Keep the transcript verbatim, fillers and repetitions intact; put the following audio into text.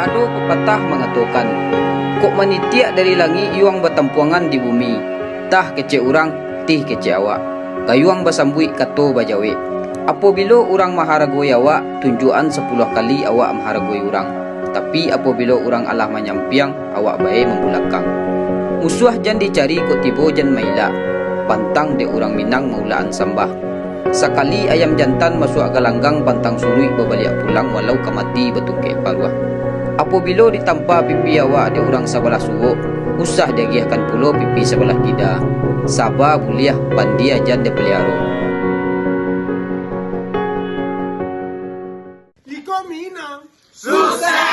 Ado papatah mangatokan, kok manitiak dari langik yuang batampuangan di bumi, tah kecek urang, tih kecek awak, gayuang basambuik kato bajawek. Apobilo urang maharagoi awak, tunjuakan sapuluah kali awak maharagoi urang. Tapi, apobilo urang alah manyampiang, awak bae mambulakang. Musuah jan dicari, kok tibo jan mailak. Pantang dek urang Minang maulakan sambah. Sakali ayam jantan masuak galanggang, pantang suruik babaliak pulang, walau ka mati batungkek paruah. Apobilo ditampa pipi awak dek urang sabalah suok, usah diagiahkan pulo pipi sabalah kida. Saba buliah, pandia jan dipaliaro. Iko Minang. Susah